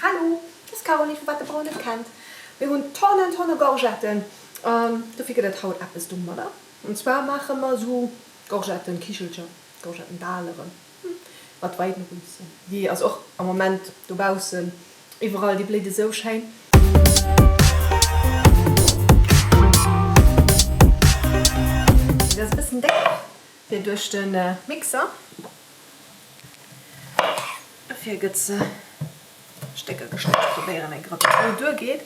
Hallo, dat ass d'Caroline vu Wat de Brauer net kennt. Mir hunn Tonnen, Tonne Gorgetten an dofir gëtt et haut eppes domadder. An zwar maache mer esou Gorgetten Kichelcher, Gorgetten Daleren mat Weidenrüschen. Déi ass och am Moment dobaussen iwwerall, déi bléit esou schéin. Déi ass e bëssen déck fir duerch de Mixer. Dofir gëtt se Stécker geschnidden. Ech probéieren eng Grëtz ob duer geet.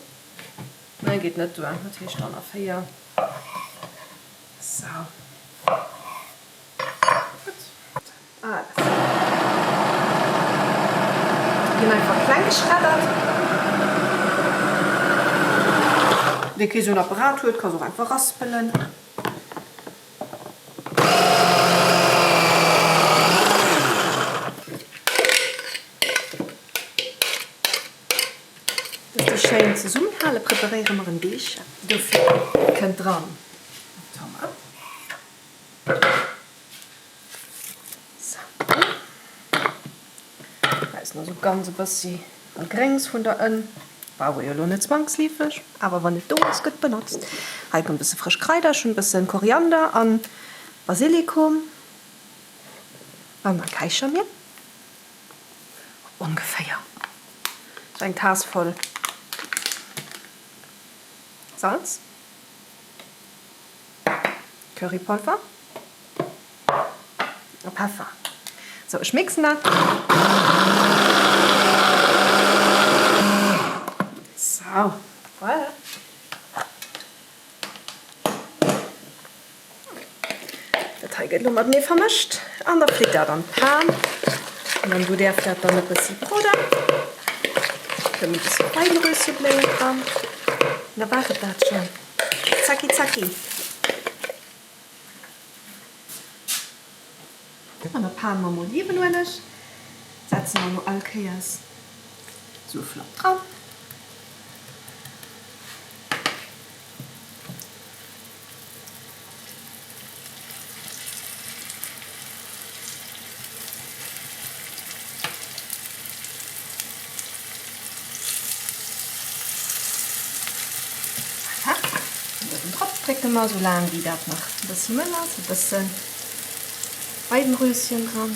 Nee geet net duer, dat heescht dann a 4. Sou. Gutt. Alles. Ginn einfach kleng geschreddert. Wee kee sou en Apparat huet, ka se och einfach raspelen. Dass déi schéin zesummenhalen, preparéiere mer en Deeg. Dofir kënnt dran Tomat. Sou. Hei ass nach esou ganz e bëssi an Gréngs vun der Ënn. Brauch ee jo elo net zwangsleefeg, awer wann et do ass, gëtt benotzt. Hei kommt e bësse frësch Kraider, ech hunn e bësse Koriander an Basilikum an da Käichermiel. Ongeféier sou eng Taass voll Salz, Currypolver a Peffer. Sou, ech mixen dat. Sou, voilà. Dat hei gëtt elo matenee vermëscht an da flitt dat an d'Pan an dann do däerf dat dann e bëssi broden. Kënnt e bëssi Feigenröschebléien dran an da war et dat schonn. Zacki zacki. An der Pan mam Olivenueleg setze mer elo all Kéiers esou e Flapp dran. Voilà, an uewen drop drécke mer, sou laang wéi dat nach e bëssi mëll ass, e bësse Weidenröschen dran.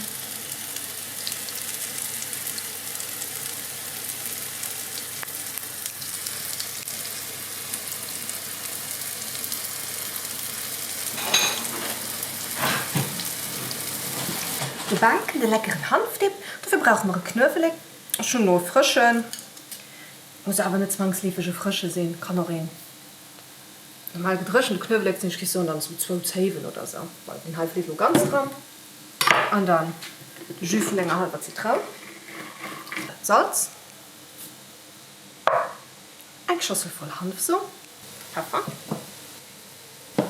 Dobäi kënnt e leckeren Hanfdip. Dofir brauche mer e Knuewelek. Ech hunn elo e frëschen, muss awer net zwangsleefeg e frësche sinn, kann och een normal gedréchente Knuewelek sinn. Ech géif soen dann esou zwou Zéiwen oder esou. Bon, deen hei flitt elo ganz dran. An dann de Jus vun enger hallwer Zitroun, Salz. Eng Schossel voll Hanfsom, Peffer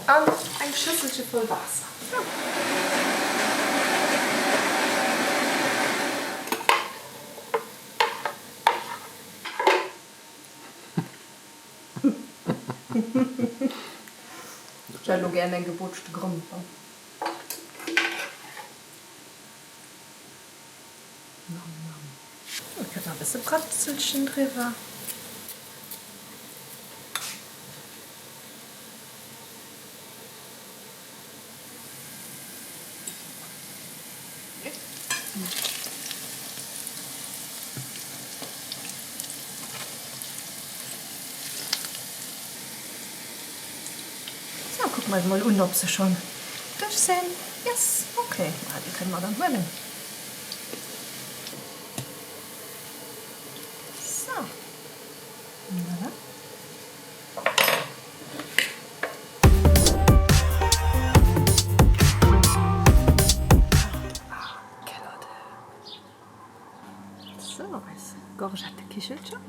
an eng Schësselche voll Waasser. Ech hätt elo gären eng gebootschte Gromper. Nam nam. Da kënnt nach e bësse Bratzelchen driwwer. Sou, kucke mer eis mol un, ob se schonn duerch sinn. Yes, ok, ma déi kënne mer dann huelen. Sou, voilà. Ah, quelle odeur! Sou, eis Gorgettekichelcher.